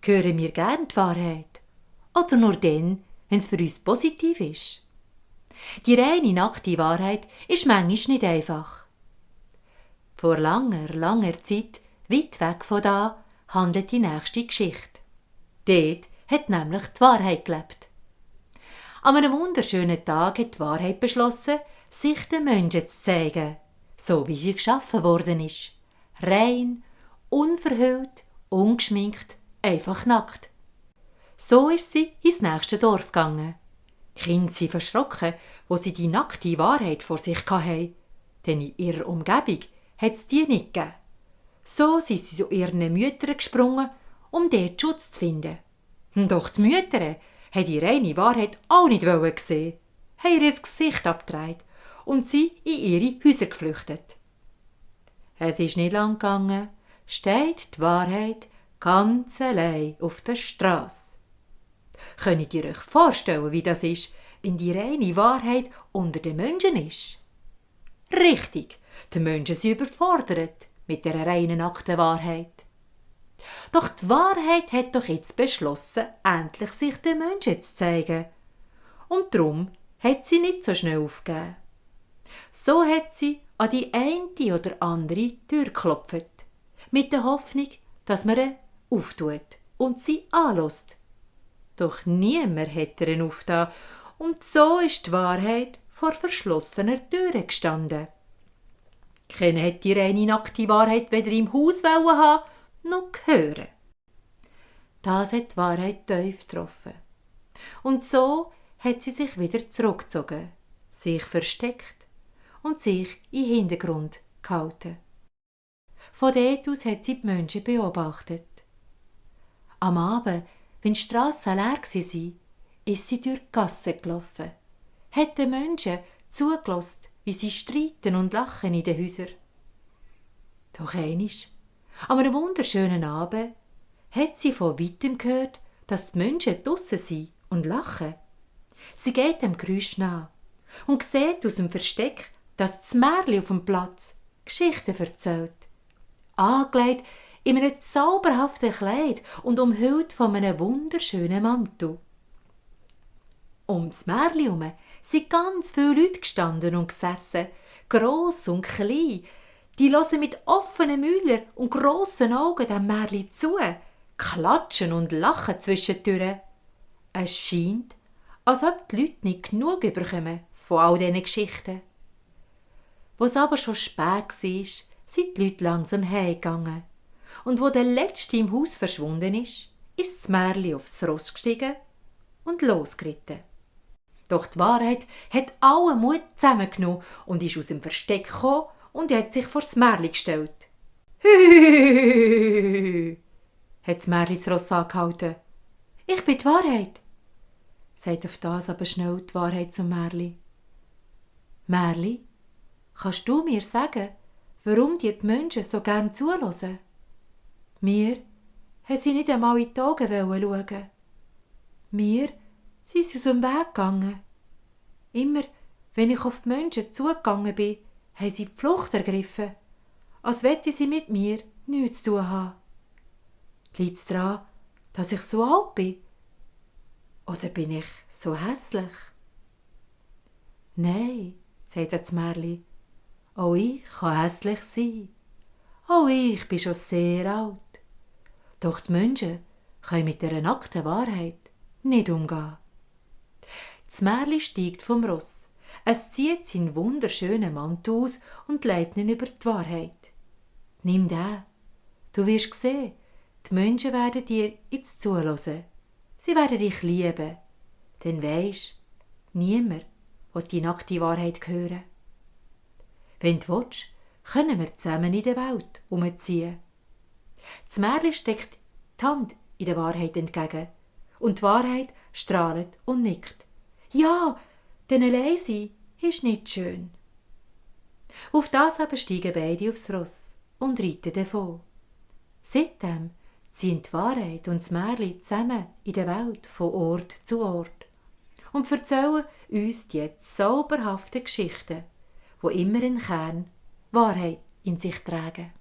Hören wir gern die Wahrheit? Oder nur dann, wenn es für uns positiv ist? Die reine, nackte Wahrheit ist manchmal nicht einfach. Vor langer, langer Zeit, weit weg von da, handelt die nächste Geschichte. Dort hat nämlich die Wahrheit gelebt. An einem wunderschönen Tag hat die Wahrheit beschlossen, sich den Menschen zu zeigen, so wie sie geschaffen worden ist. Rein, unverhüllt, ungeschminkt, einfach nackt. So ist sie ins nächste Dorf gegangen. Die Kinder sind verschrocken, wo sie die nackte Wahrheit vor sich hatten, denn in ihrer Umgebung hat es die nicht gegeben. So sind sie zu ihren Müttern gesprungen, um dort Schutz zu finden. Doch die Mütter haben die reine Wahrheit auch nicht sehen, haben ihr Gesicht abgedreht und sie in ihre Häuser geflüchtet. Es ist nicht lang gegangen, steht die Wahrheit ganz allein auf der Straße. Könnt ihr euch vorstellen, wie das ist, wenn die reine Wahrheit unter den Menschen ist? Richtig, die Menschen sind überfordert mit der reinen nackten Wahrheit. Doch die Wahrheit hat doch jetzt beschlossen, endlich sich den Menschen zu zeigen. Und darum hat sie nicht so schnell aufgegeben. So hat sie an die eine oder andere Tür geklopft, mit der Hoffnung, dass man sie auftut und sie anlässt. Doch niemand hat ihr aufgetan und so ist die Wahrheit vor verschlossener Türe gestanden. Keiner hat die reine nackte Wahrheit weder im Haus haben noch hören. Das hat die Wahrheit tief getroffen. Und so hat sie sich wieder zurückgezogen, sich versteckt und sich in den Hintergrund gehalten. Von dort aus hat sie die Menschen beobachtet. Am Abend, wenn die Strassen leer waren, ist sie durch die Gasse gelaufen, hat den Menschen zugelassen, wie sie streiten und lachen in den Häusern. Doch einmal, an einem wunderschönen Abend, hat sie von weitem gehört, dass die Menschen draussen sind und lachen. Sie geht dem Geräusch nach und sieht aus dem Versteck, dass das Märli auf dem Platz Geschichten erzählt. Angelegt in einem zauberhaften Kleid und umhüllt von einem wunderschönen Mantel. Ums Märli herum sind ganz viele Leute gestanden und gesessen, gross und klein. Die hören mit offenen Mündern und grossen Augen dem Märli zu, klatschen und lachen zwischendurch. Es scheint, als ob die Leute nicht genug bekommen von all diesen Geschichten. Wo es aber schon spät war, sind die Leute langsam heimgegangen. Und wo der Letzte im Haus verschwunden ist das Märli aufs Ross gestiegen und losgeritten. Doch die Wahrheit hat allen Mut zusammengenommen und ist aus dem Versteck gekommen und hat sich vor das Märli gestellt. «Hü!» hat das Märli das Ross angehalten. «Ich bin die Wahrheit!» sagt auf das aber schnell die Wahrheit zum Märli. «Märli, kannst du mir sagen, warum die Menschen so gern zuhören? Mir haben sie nicht einmal in die Augen schauen. Mir sind sie aus dem Weg gegangen. Immer, wenn ich auf die Menschen zugegangen bin, haben sie die Flucht ergriffen, als wollten sie mit mir nichts zu tun haben. Liegt es daran, dass ich so alt bin? Oder bin ich so hässlich?» «Nein», sagt das Märli, «auch ich kann hässlich sein. Auch ich bin schon sehr alt. Doch die Menschen können mit dieser nackten Wahrheit nicht umgehen.» Das Märli steigt vom Ross. Es zieht seinen wunderschönen Mantel aus und leitet ihn über die Wahrheit. «Nimm den. Du wirst sehen, die Menschen werden dir jetzt zuhören. Sie werden dich lieben. Denn weisst, niemand will die nackte Wahrheit hören. Wenn du willst, können wir zusammen in der Welt umziehen.» Das Märli steckt die Hand in der Wahrheit entgegen und die Wahrheit strahlt und nickt. «Ja, denn allein sein ist nicht schön.» Auf das aber steigen beide aufs Ross und reiten davon. Seitdem ziehen die Wahrheit und das Märli zusammen in der Welt von Ort zu Ort und erzählen uns die zauberhaften Geschichten, die immer einen Kern Wahrheit in sich tragen.